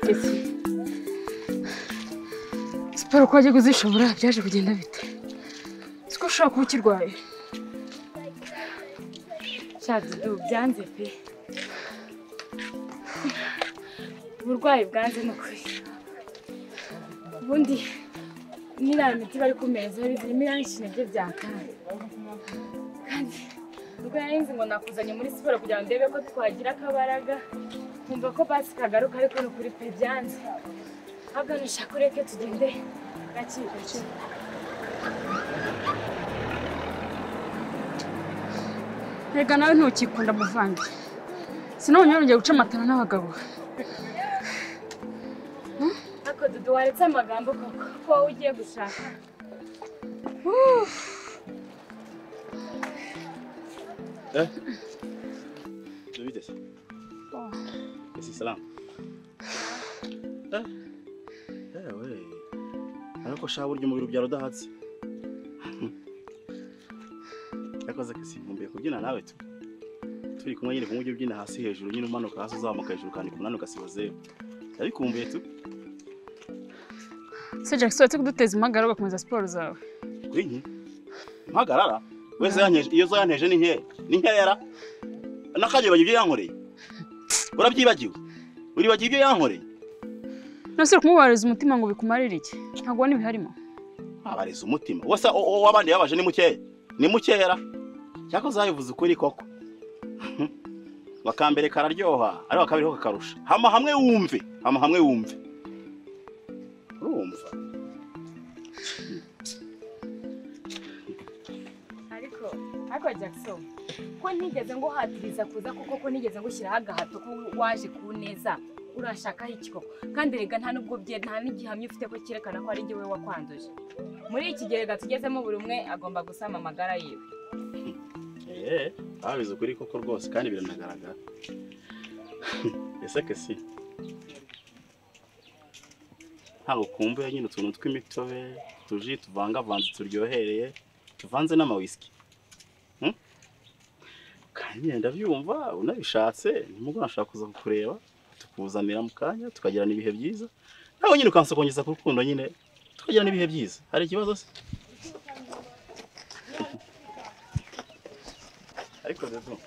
Kesi, siporo ko wajya kuzishobora byaje kugenda bite? Siko ushobora kuba ukirwaye. Dudu byanze pe, uburwayi bwanze ni ukuri. Ubundi n'iriya miti bari kumeza zirimo iranshi nabyo byakanga. Kandi ubwo nari nzi ngo nakuzanye muri siporo kugira ngo ndebe ko twagira akabaraga, nkumva ko basi kagaruka, ariko ni ukuri pe byanze. Ahubwo nushaka ureke tugende gake gake. Rega nawe ntukikunda muvandi. Sinabonye wongeye guca amatara n'abagabo. Ariko Dudu waretse amagambo koko ko wowe ugiye gushaka. Eh? Bite se? Ese salamu. Eh? We. Ariko sha burya umubiri ubyara udahatse. Yakoze kasi nkumbuye kubyina nawe tu. Turi kumwe nyine kumwe ubyina hasi hejuru nyine umanuka hasi uzamuka hejuru kandi kumunani ugasiba zero. Ndabikumbuye tu. Se Jackson uretse kuduteza impagarara ugakomeza siporo zawe. Kuri nke? Impagarara? Wese yanyeje iyo zo yanteje ni nke. Ni nkera. Nakaje ibyo yankoreye. Urabyibagiwe? Uribagiwe ibyo yankoreye? Nase kumubariza umutima ngo bikumarire iki? Ntabwo ubona ibiharimo. Abariza umutima. Wese wabandi yabaje ni mukeya. Ni mukera. Cyako zayivuze ukuri koko. Wakambere kararyoha, ariko akabiri ko kakarusha. Hama hamwe wumve, hama hamwe wumve. Urumva? Ariko Jackson, ko ntigeze ngo hatiriza kuza kuko ko ntigeze ngushyiraho agahato ko waje ku neza, urashaka iki koko? Kandi rega nta nubwo bye nta n'igihamya ufite ko cyerekana ko ari njye we wakwanduje. Muri iki gihe rega tugezemo buri umwe agomba gusama amagara yiwe. Babizi ukuri koko rwose kandi biranagaragara. Ese Kesi, ntabwo ukumbuye nyine utuntu tw'imitobe, tuji tuvangavanze turyohereye, tuvanze n'amawisiki. Kandi ndabyumva unabishatse, nimugoroba nashaka kuza kukureba, tukuzanira mu kanya, tukagirana ibihe byiza. Nawe nyine ukansokongeza ku rukundo nyine, tukagirana ibihe byiza. Hari ikibazo se? Ariko Dudu,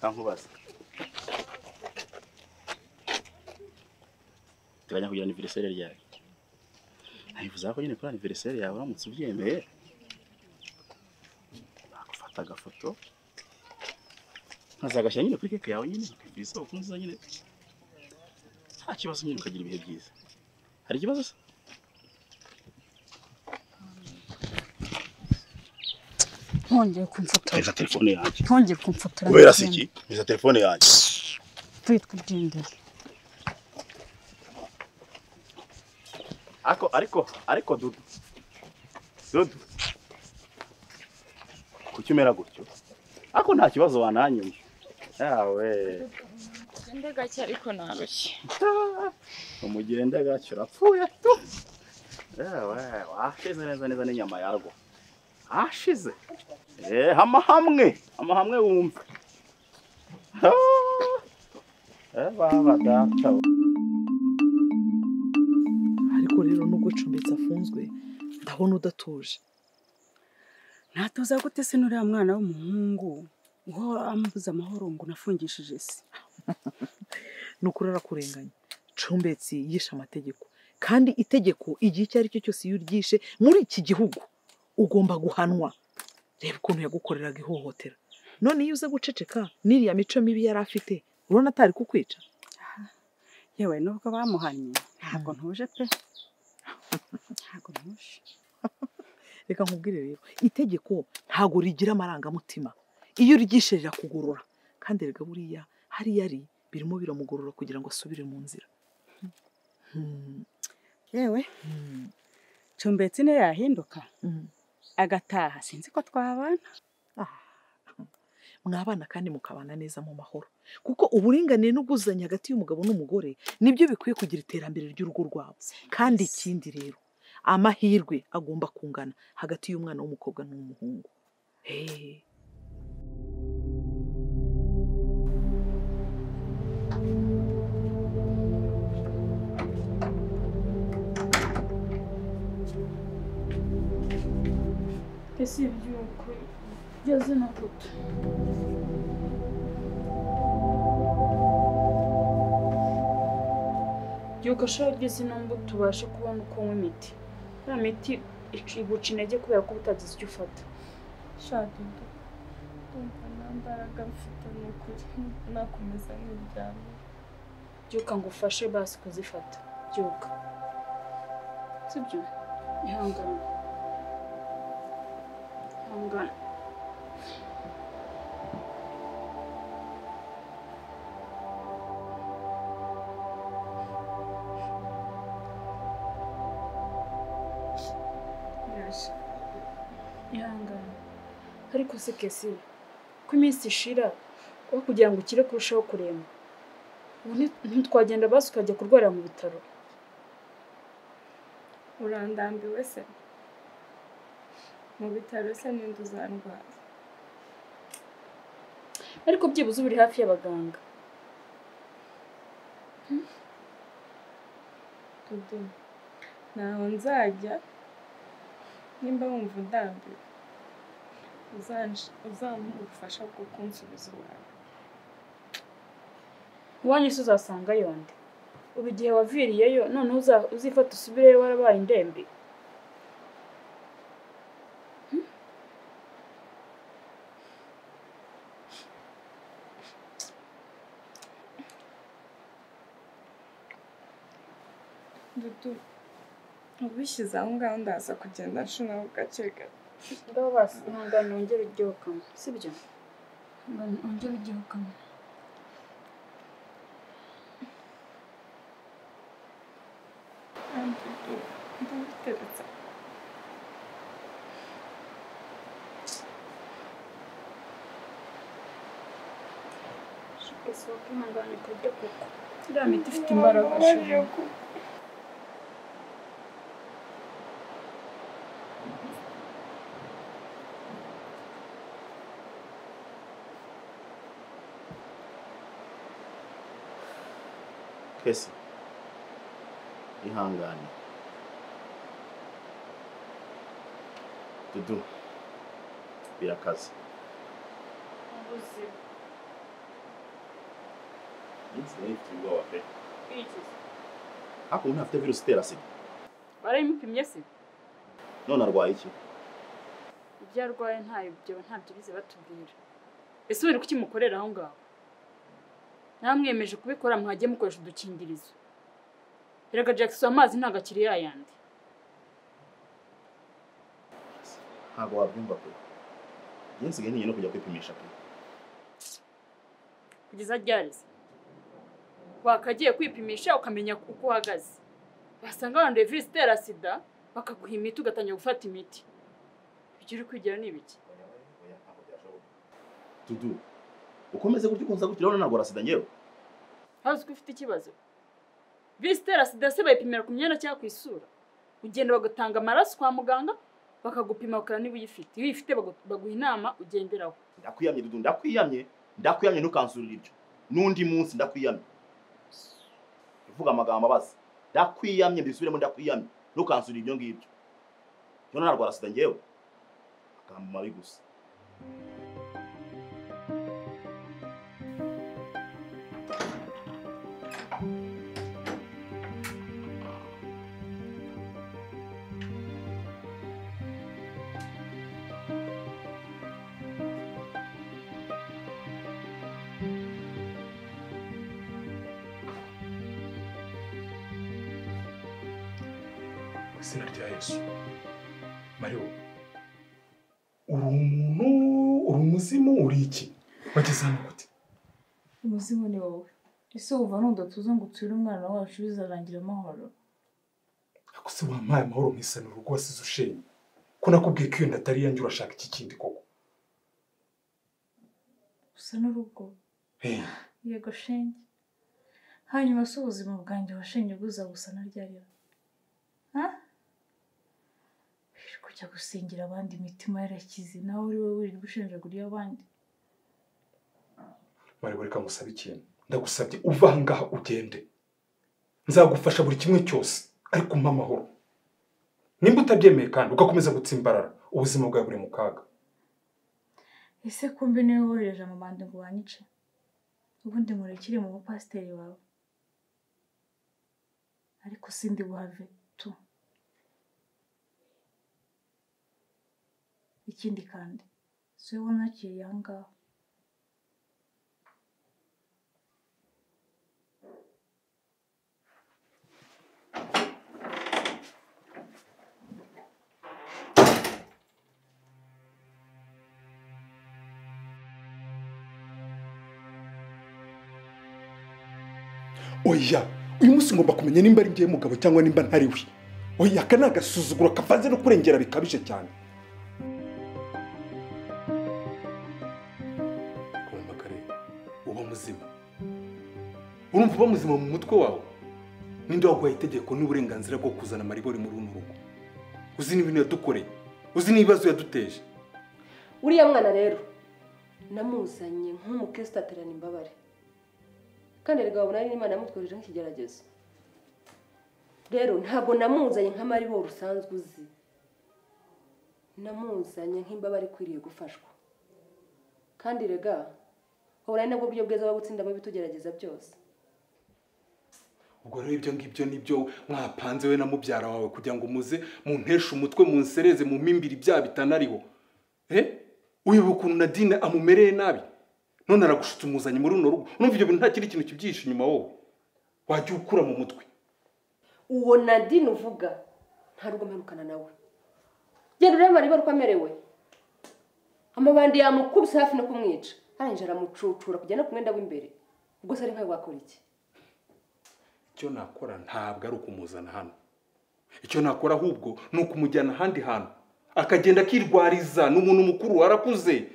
nkubaza. Teganya kugira anniversaire ryawe. Nabivuze ko nyine kuri anniversaire yawe uramutse ubyemeye, nakufata agafoto nkazagashyira nyine kuri keke yawe nyine, ukagira isabukuru nziza nyine. Nta kibazo nyine ukagira ibihe byiza. Hari ikibazo se? Ntongeye kumfotora. Meza telefone yanjye. Ntongeye kumfotora. Kubera se iki? Meza telefone yanjye. Twitwigendere. Ariko Dudu. Dudu. Kuki umera gutyo? Ariko nta kibazo wananyuma. Yawe. Ugende gake ariko narushye. Umugende gake urapfuye tu. Yawe, washize neza neza n'inyama yarwo. Ashize. Hama hamwe wumve. Baba data. Ariko rero nubwo Cumbitse afunzwe ndabona udatuje. Natuza gute se nuriya mwana w'umuhungu uhora ambuza amahoro ngo nafungishije se? Nukuri arakurenganya. Cumbetsi yishe amategeko, kandi itegeko igihe icyo ari cyo cyose iyo uryishe muri iki gihugu ugomba guhanwa. Reba ukuntu yagukoreraga ihohotera. None iyo uza guceceka n'iriya mico mibi yari afite, urabona atari kukwica? Yewe nubwo bamuhannye ntabwo ntuje pe, ntabwo ntuje. Reka nkubwire rero, itegeko ntabwo rigira amarangamutima. Iyo uryishe rirakugorora, kandi rega buriya hariya ari birimo biramugorora kugira ngo asubire mu nzira. Yewe Cumbetsi niyo yahinduka agataha sinzi ko twabana. Mwabana kandi mukabana neza mu mahoro, kuko uburinganire n'ubwuzuzanye hagati y'umugabo n'umugore nibyo bikwiye kugira iterambere ry'urugo rwabo. Kandi ikindi rero, amahirwe agomba kungana hagati y'umwana w'umukobwa n'umuhungu. Kesi byuko ugeze na gute? Byuka sha ugeze ino mbuto ubashe kubona uko unywa imiti. Ya miti iguca intege kubera ko utagize icyo ufata. Sha Dudu, ndumva nta mbaraga mfite ni ukuri nakomeza nkiryamye. Byuka ngufashe basi kuzifata. Byuka. Sibyo? Ihangane. Ihangane. Ihangane. Ariko se Kesi, ko iminsi ishira aho kugira ngo ukire kurushaho kuremba, ubu ntitwagenda basi ukajya kurwarira mu bitaro? Urandambiwe se? Mu bitaro se ninde uzandwaza? Ariko byibuze uba uri hafi y'abaganga. Dudu, ntaho nzajya nimba wumva undambiwe uzampa ubufasha bwo kunsubiza iwawe. Iwanyu se uzasanga yonde? Ubu igihe waviriyeyo noneho uzifata usubireyo warabaye indembe? Dudu, ubishyize aho ngaho ndaza kugenda nshunaho gake gake. Ngaho basi ihangane wongere uryohokamo, sibyo? Ihangane wongere uryohokamo. Dudu, ndabiteretse. Shuka sohoka ihangane ukarya koko. Iriya miti ifite imbaraga sha. Kesi, ihangane. Dudu, birakaze. Ubuzima. Nsigaye mfite ubwoba pe. Iki? Ariko ubu ntafite virusi itera sida. Barayimupimye se? None arwaye iki? Ibyo arwaye ntabyo bize batubwira. Ese uri kuki mukorera aho ngaho? Namwemeje kubikora mwagiye mukoresha udukingirizo. Erega Jackson amazi ntabwo akiri yayandi. Ntabwo wabyumva pe. Njye nsigaye ntinya no kujya kwipimisha pe. Kugeza ryari se? Wakagiye kwipimisha ukamenya uko uhagaze. Basanga wanduye virusi itera sida bakaguha imiti ugatangira gufata imiti. Ibyo uri kwigira ni ibiki? Dudu, ukomeze gutyo ukunza gutyo urabona narwara sida njyewe? Hazi ko ufite ikibazo. Virusi itera sida se bayipimira ku myenda cyangwa ku isura? Ugenda bagatanga amaraso kwa muganga bakagupima bakareba niba uyifite. Iyo uyifite baguha inama ugenderaho. Ndakwiyamye Dudu, ndakwiyamye. Ndakwiyamye ntukansurire ibyo. N'undi munsi ndakwiyamye. Uvuga amagambo abaza. Ndakwiyamye mbisubiremo ndakwiyamye. Ntukansurire ibyo ngibyo. None narwara sida njyewe? Amagambo mabi gusa. Izina rya Yesu. Mario, uri umuntu, uri umuzimu, uri iki? Wageze hano gute? Umuzimu ni wowe. Ese wumva nudatuza ngo utsure umwana wacu bizarangira amahoro? Ariko se wampaye amahoro nkisanura urugo wasize ushenye? Ko nakubwiye ko iyo nda atari iyanjye urashaka iki kindi koko? Usa n'urugo. Yego shenge. Hanyuma se ubuzima bwanjye washenye buza busa na ryari? Kujya gusengera abandi imitima yarakize nawe uri wowe wirirwa ushenjagura abandi. Maribo, reka ngusabe ikintu. Ndagusabye uva aha ngaha ugende. Nzagufasha buri kimwe cyose ariko umpe amahoro. Nimba utabyemeye kandi ugakomeza gutsimbarara, Ubuzima bwawe buri mu kaga. Ese kumbe niwe wohereje amabandi ngo wanyice? Ubundi murekire mu bupasiteri wawe. Ariko sindi buhave tu. Ikindi kandi si wowe nakiriye aha ngaha. Oya, uyu munsi ngomba kumenya nimba ari ngiye mugabo cyangwa nimba ntari we. Oya, aka ni agasuzuguro kavanze no kurengera bikabije cyane. Kumva kare, uba muzima. Urumva uba muzima mu mutwe wawe? Ninde waguhaye itegeko n'uburenganzira bwo kuzana Maribori muri runo rugo? Uzi n'ibintu yadukoreye, uzi n'ibibazo yaduteje. Uriya mwana rero namuzanye nk'umukristo aterana imbabare. Kandi erega wabona ari Imana yamutwohereje nk'ikigeragezo. Rero ntabwo namuzanye nka Maribori usanzwe uzi. Namuzanye nk'imbabare ikwiriye gufashwa. Kandi rega wabona ari nabwo buryo bwiza bwo gutsindamo ibitugerageza byose. Ubwo rero ibyo ngibyo nibyo mwapanze we na mubyara wawe kugira ngo muze munteshe umutwe, munsereze, mumpimbire ibyaha bitanariho. Uyu ukuntu Nadine amumereye nabi. None aragushutse umuzanye muri runo rugo. Urumva ibyo bintu nta kindi kintu kibyihishe inyuma wowe. Wajya ukura mu mutwe. Uwo Nadine uvuga nta rugo mperukana nawe. Genda urebe Maribori uko amerewe. Amabandi yamukubise hafi no kumwica. Arangije aramucucura kujya no ku mwenda w'imbere. Ubwo se ari nkawe wakora iki? Icyo nakora ntabwo ari ukumuzana hano. Icyo nakora ahubwo ni ukumujyana ahandi hantu. Akagenda akirwariza, ni umuntu mukuru arakuze.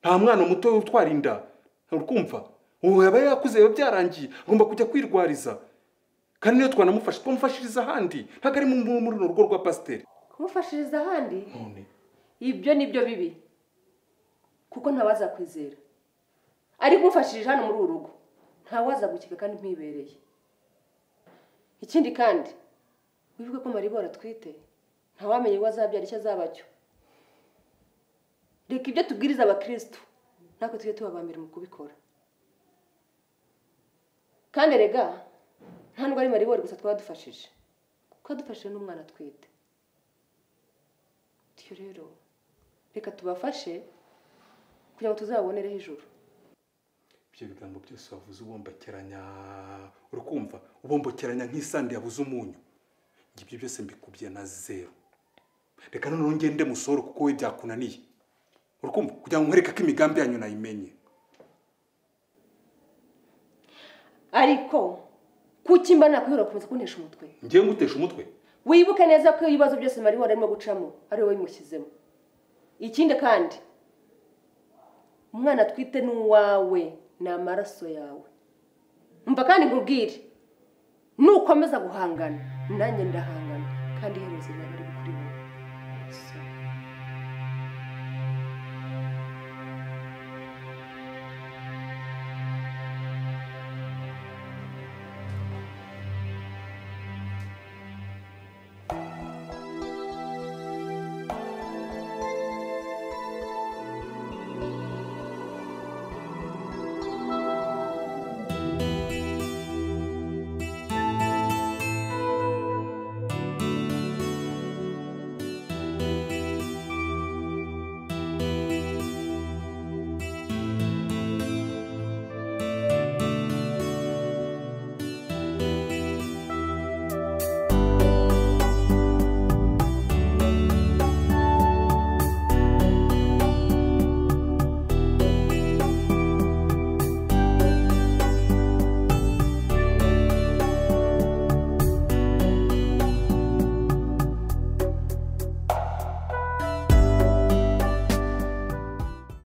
Nta mwana muto utwara inda. Urukumva? Ubu yaba yakuze biba byarangiye, agomba kujya kwirwariza. Kandi niyo twanamufasha twamufashiriza ahandi, ntabwo ari muri runo rugo rwa pasiteri. Kumufashiriza ahandi? None ibyo nibyo bibi. Kuko ntawazakwizera. Ariko umufashirije hano muri uru rugo, ntawazagukeka kandi mpibereye. Ikindi kandi wibuke ko Maribori atwite, ntawamenye ko azabyara icyo azaba cyo. Reka ibyo tubwiriza abakristo natwe tujye tuba aba mbere mu kubikora. Kandi rega nta nubwo ari Maribori gusa twadufashije, kuko dufashije n'umwana atwite. Bityo rero reka tubafashe kugira ngo tuzabonereho ijuru. Ibyo bigambo byose wavuze ubombokeranya, urukumva ubombokeranya nk'isandi yabuze umunyu. Ibyo byose mbikubye na zero. Reka noneho ngende musoro kuko we byakunaniye. Urukumva kugira ngo nkwereke ko imigambi yanyu nayimenye. Ariko kuki mba nakwihora gukomeza kuntesha umutwe? Ngiye ngutesha umutwe? Wibuke neza ko ibibazo byose Maribori arimo gucamo ari wowe bimushyizemo. Ikindi kandi umwana atwite n'uwawe, ni amaraso yawe. Mva kandi nkubwire, nukomeza guhangana nanjye ndahangana, kandi iherezo rizaba